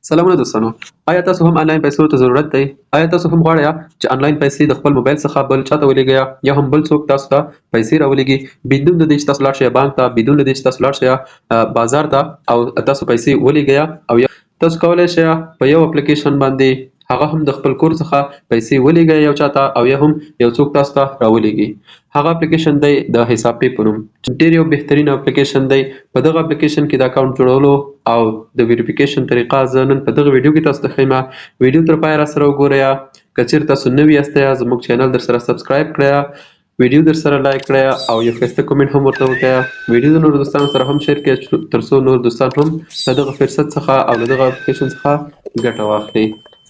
سلامونه دوستانو، آیا تاسو هم انلاین پیسو ته ضرورت دی؟ آیا تاسو هم غواړئ چې انلاین پیسې د خپل موبایل څخه بل چاته ولیږئ یا هم بل څوک تاسو ته پیسې راولیږي بدون د دې چې تاسو لاړ شئ بانک ته، بدون له دې چې تاسو لاړ شئ بازار ته او تاسو پیسې ولیږئ؟ او یا تاسو کولی شئ په یو اپلیکیشن باندې هغه هم د خپل کور څخه پیسې ولیږئ یو چاته او یا هم یو څوک تاسو ته راولیږي. هغه اپلیکیشن دی د حساب پې په نوم، ډېر یو بهترین اپلیکیشن دی. په دغه اپلیکیشن کې د اکاونټ جوړولو او د ویریفیکیشن طریقه زه نن په دغه ویډیو کې تاسو ته ښیم. ویډیو تر پایه راسره وګورئ. که چیرې تاسو نوي یاستئ، زموږ چینل در سره سبسکرایب کړئ، ویډیو در سره لایک کړئ او یو ښایسته کومنټ هم ورته وکړئ. ویډیو د نورو دوستانو سره هم شیر کړئ، تر څو نور دوستان هم له دغه فرصت څخه او له دغه اپلیکیشن څخه ګټه واخلي.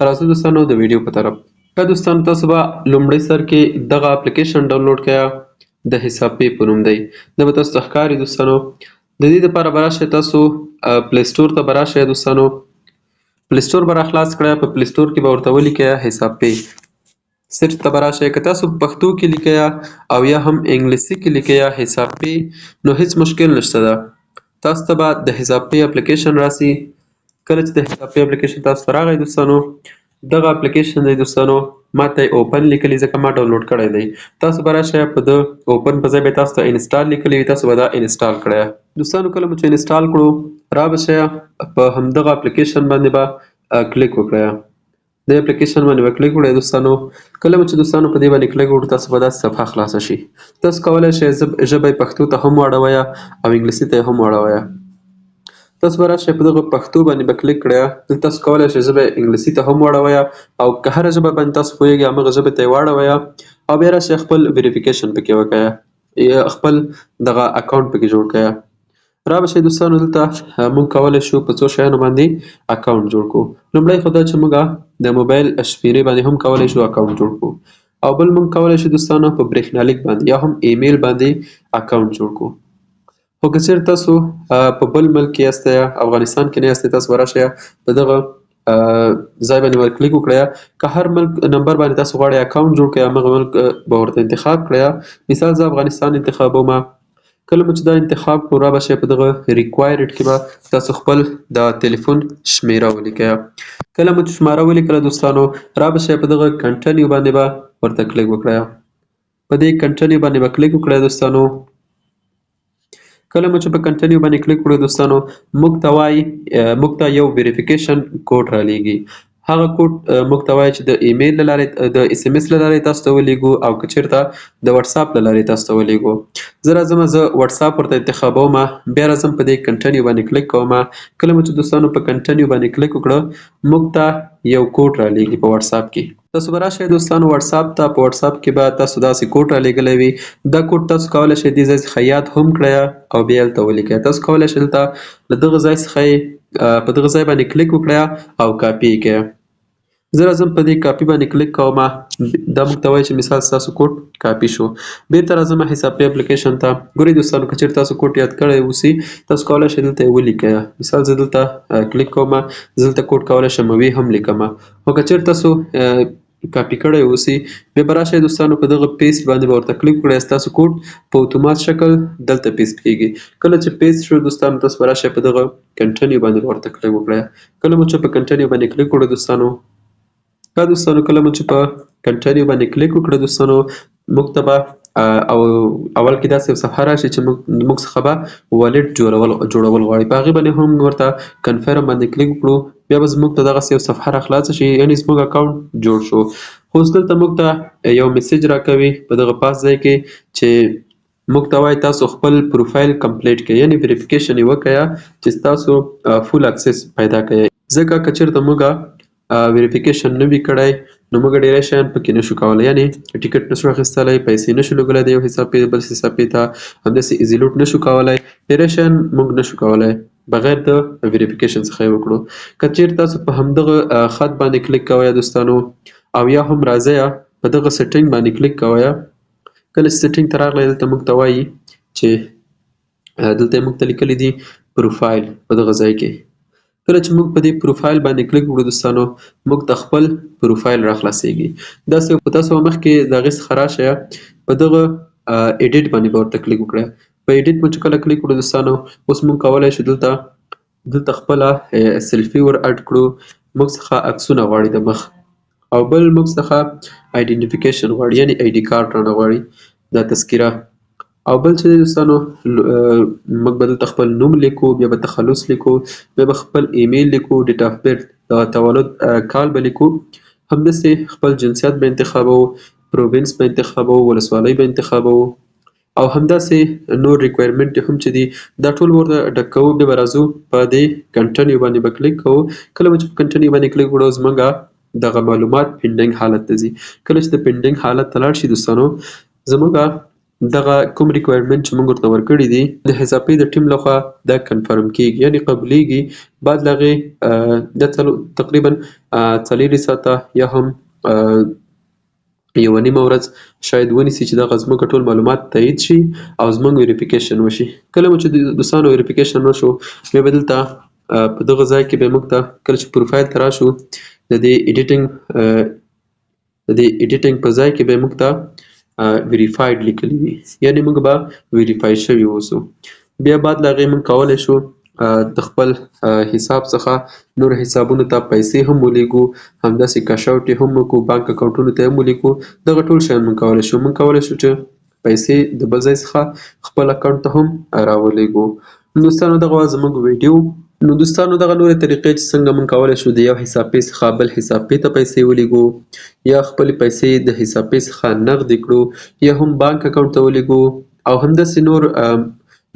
راځو دوستانو د ویډیو په طرف. ښه دوستانو، تاسو به لومړی سر کې دغه اپلیکیشن ډاونلوډ کړئ، د حساب پې په نوم دی. دا به تاسو ته ښکاري دوستانو. د دې لپاره به راشئ تاسو پلی سټور ته به راشئ دوستانو، پلی سټور به راخلاص کړئ. په پلی سټور کې به ورته ولیکئ حساب پې، سرچ ته به راشئ. که تاسو په پښتو کې لیکئ او یا هم انګلیسي کې لیکئ حساب پې، نو هیڅ مشکل نشته ده، تاسو ته به د حساب پې اپلیکیشن راسي. کله چې د حساب پې اپلیکیشن تاسو ته راغی دوستانو، دغه اپلیکیشن دی دوستانو، ما ته یې اوپن لیکلی ځکه ما ډاونلوډ کړی دی. تاسو به راشئ په د اوپن په ځای به تاسو ته انسټال لیکلی وي، تاسو به دا انسټال کړئ دوستانو. کله مو چې انسټال کړو، را به شئ په همدغه اپلیکیشن باندې به کلیک وکړئ. دې اپلیکیشن باندې به کلیک وکړئ دوستانو. کله مو چې دوستانو په دې باندې کلیک وکړو، تاسو به داسې صفحه خلاصه شي. تاسو کولی شئ ژبه یې پښتو ته هم واړوئ او انګلیسي ته یې هم واړوئ. تاسو به راشئ په دغه پښتو باندې به کلیک کړئ. دلته تاسو کولی شئ ژبه انګلیسي ته هم واړوئ او که هره ژبه باندې تاسو پوهېږئ همغه ژبه ته یې واړوئ او بیا راشئ خپل ویریفیکیشن پکې وکړئ، خپل دغه اکاونټ پکې جوړ کړئ. را به شئ دوستانو، دلته موږ کولی شو په څو شیانو باندې اکاونټ جوړ کړو. لومړی خو دا چې موږ د موبایل شمېرې باندې هم کولی شو اکاونټ جوړ کړو، او بل موږ کولی شو دوستانو په برېښنالیک باندې یا هم ایمیل باندې اکاونټ جوړ کړو. خو که چېرې تاسو په بل ملک کې یاستئ، افغانستان کې نه یاستئ، تاسو به راشئ په دغه ځای باندې به کلیک وکړئ. که هر ملک نمبر باندې تاسو غواړئ اکاونټ جوړ کړئ، همغه ملک به ورته انتخاب کړئ. مثال زه افغانستان انتخابوم. کله مو چې دا انتخاب کړو، را به شئ په دغه ریکوایرډ کې به تاسو خپل د تلیفون شمېره ولیکئ. کله مو چې شمېره ولیکله دوستانو، را به شئ په دغه کنټینیو باندې به ورته کلیک وکړئ. په دې کنټینیو باندې به کلیک وکړئ دوستانو. کله مو چې په کنټینیو باندې کلیک وکړو دوستانو، موږ ته وایي، موږ ته یو ویریفیکیشن کوډ رالیږي. هغه کوډ موږ ته وایي چې د ایمیل له لارې، د اس ام اس له لارې تاسو ته ولیږو او که چېرته د واتساپ له لارې تاسو ته ولیږو. زه راځم، زه واتساپ ورته انتخابوم، بیا راځم په دې کنټینیو باندې کلیک کوم. کله مو چې دوستانو په کنټینیو باندې کلیک وکړو، موږ ته یو کوډ رالیږي په واتساپ کې. تاسو به راشئ دوستانو واتساپ ته، په واتساپ کې به تاسو داسې کوډ رالیږلی وي. دا کوډ تاسو کولی شئ دې ځای څخه یاد هم کړئ او بیا هلته ولیکئ. تاسو کولی شئ دلته له دغه ځای څخه یې په دغه ځای باندې کلیک وکړئ او کاپي یې کړئ. زه راځم په دې کاپي باندې کلیک کوم. دا موږ ته وایي چې مثال ستاسو کوډ کاپي شو. بېرته راځم حساب پې اپلیکیشن ته. ګورئ دوستانو، که چېرې تاسو کوډ یاد کړی اوسي، تاسو کولی شئ دلته یې ولیکئ. مثال زه دلته کلیک کوم، زه دلته کوډ کولی شم وی هم لیکم. خو که چېرې تاسو کاپي کړی اوسي، بیا به راشئ دوستانو په دغه پیسټ باندې به ورته کلیک وکړئ. ستاسو کوډ په اتومات شکل دلته پیسټ کېږي. کله چې پیسټ شو دوستانو، تاسو به راشئ په دغه کنټینیو باندې به ورته کلیک وکړئ. کله مو چې په کنټینیو باندې کلیک وکړو دوستانو، ښه دوستانو، کله مو چې په کنټینیو باندې کلیک وکړو دوستانو، موږ ته به او اول کې داسې یو صفحه راشي چې موږ څخه به والټ جوړول غواړي. په هغې باندې هم ورته کنفرم باندې کلیک وکړو، بیا به زموږ ته دغسې یو صفحه راخلاصه شي، یعنې زموږ اکاونټ جوړ شو. خو اوس دلته موږ ته یو میسج راکوي په دغه پاس ځای کې چې موږ ته وایي تاسو خپل پروفایل کمپلیټ کړئ، یعنې ویریفیکیشن یې وکړئ چې ستاسو فول اکسس پیدا کړئ. ځکه که چېرته موږ ویریفیکیشن نه وي کړی، نو موږ ډېری شیان پکې نشو کولی، یعنې ټیکټ نشو اخیستلی، پیسې نشو لګولی د یو حساب پې بل حساب پې ته، همداسې ایزي لوټ نشو کولی، ډېری شیان موږ نشو کولی بغیر د ویریفیکیشن څخه یې وکړو. که چېرې تاسو په همدغه خط باندې کلیک کوئ دوستانو، او یا هم راځئ په دغه سیټینګ باندې کلیک کوئ. کله چې سیټینګ ته راغلی، دلته موږ ته وایي چې دلته یې موږ ته لیکلي دي پروفایل په دغه ځای کې. کله چې موږ په دې پروفایل باندې کلیک وکړو دوستانو، موږ ته خپل پروفایل راخلاصېږي. داسې په تاسو مخکې د هغې څخه راشئ په دغه ایډیټ باندې به ورته کلیک وکړئ. په ایډیټ مو چې کله کلیک وکړو دوستانو، اوس موږ کولی شو دلته دلته خپله سیلفي ور اډ کړو. موږ څخه عکسونه غواړي د مخ، او بل موږ څخه identification غواړي، یعنی ID کارت رانه غواړي، دا تذکره. او بل چې دوستانو موږ به دلته خپل نوم لیکو، بیا به تخلص لیکو، بیا به خپل ایمیل لیکو، date of birth د تولد کال به لیکو، همداسې خپل جنسیت به انتخابوو، province به انتخابوو، ولسوالۍ به انتخابوو، او همداسې نور requirement هم چې دي دا ټول ورته ډک کوو. بیا به راځو په دې continue باندې به کلیک کوو. کله به چې په continue باندې کلیک وکړو، زموږ دغه معلومات pending حالت ته ځي. کله چې د pending حالت ته لاړ شي دوستانو، زموږ دغه کوم requirement چې موږ ورته ورکړي دي د حساب پې د ټیم لخوا دا confirm کیږي، یعنی قبلیږي. بعد له هغې دا تقریبا 24 ساعته یا هم یوه نیمه ورځ شاید ونیسي چې دغه زموږ ټول معلومات تایید شي او زموږ verification وشي. کله مو چې دوستانو verification وشو، بیا به دلته په دغه ځای کې به موږ ته کله چې پروفایل ته راشو، د دې editing په ځای کې به موږ ته verified لیکلی وي، یعنی موږ به verify شوي اوسو. بیا بعد له هغې موږ کولی شو د خپل حساب څخه نور حسابونو ته پیسې هم ولیږو، همداسې cash out یې هم وکړو، بانک اکاونټونو ته یې هم ولیږو. دغه ټول شیان موږ کولی شو. موږ کولی شو چې پیسې د بل ځای څخه خپل اکاونټ ته هم راولیږو. دوستانو دغه وه زموږ ویډیو. نو دوستانو دغه نورې طریقې چې څنګه موږ کولی شو د یو حساب پې څخه بل حساب پې ته پیسې ولیږو، یا خپلې پیسې د حساب پې څخه نغدې کړو، یا هم بانک اکاونټ ته ولیږو، او همداسې نور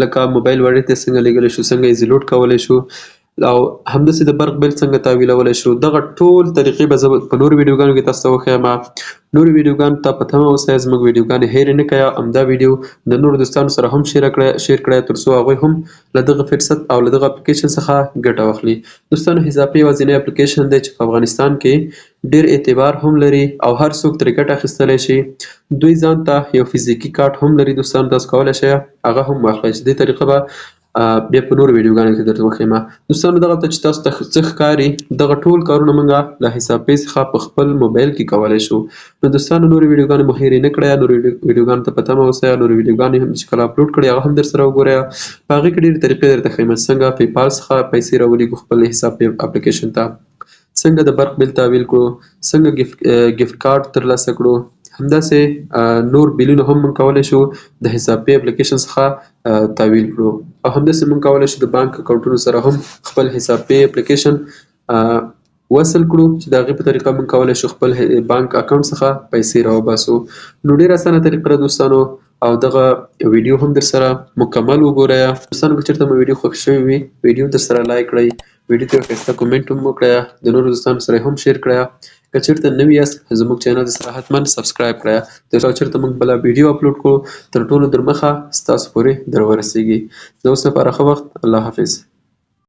لکه mobile wallet ته څنګه لیږلی شو، څنګه easy load کولی شو، او همداسې د برق bill څنګه تحویلولی شو. دغه ټول طریقې به زه په نورو ویډیوګانو کې تاسو ته وښیم. نورو ویډیوګانو ته په تمه اوسئ، زموږ ویډیوګانې هېرې نه کړئ. همدا ویډیو د نورو دوستانو سره هم share کړئ، تر څو هغوی هم له دغه فرصت او له دغه اپلیکیشن څخه ګټه واخلي. دوستانو حساب پې یوازینی اپلیکیشن دی چې په افغانستان کې ډېر اعتبار هم لري او هر څوک ترې ګټه اخیستلی شي. دوی ځان ته یو فزیکي کارت هم لري دوستانو، تاسو کولی شئ هغه هم واخلئ، چې دې طریقه به بیا په نورو ویډیوګانو کې درته وښیم. دوستانو دغه ته چې تاسو ته څه ښکاري دغه ټول کارونه موږ له حساب پې څخه په خپل موبایل کې کولی شو. نو دوستانو نورې ویډیوګانې مو هېرې نه کړئ، نورو ویډیوګانو ته په تمه اوسئ. نورې ویډیوګانې هم چې کله اپلوډ کړئ هغه هم در سره وګورئ. په هغې کې ډېرې طریقې درته ښیم، څنګه PayPal څخه پیسې راولیږو خپل حساب پې اپلیکیشن ته، څنګه د برق bill تحویل کړو، څنګه gift card ترلاسه کړو، همداسې نور بیلونه هم موږ کولی شو د حساب پې اپلیکیشن څخه تحویل کړو، او همداسې موږ کولی شو د بانک اکاونټونو سره هم خپل حساب پې اپلیکیشن وصل کړو، چې د هغې په طریقه موږ کولی شو خپل بانک اکاونټ څخه پیسې راوباسو. نو ډېره اسانه طریقه ده دوستانو، او دغه ویډیو هم در سره مکمل وګورئ. دوستانو که چېرته مو ویډیو خوښ شوې وي، ویډیو در سره like کړئ، ویډیو ته یو ښایسته comment هم وکړئ، د نورو دوستانو سره هم share کړئ. که چېرته نوي یاست زموږ channel در سره حتما subscribe کړئ، تر څو چېرته موږ بله ویډیو اپلوډ کړو تر ټولو در مخه ستاسو پورې در ورسېږي. د اوس لپاره ښه وخت، الله حافظ.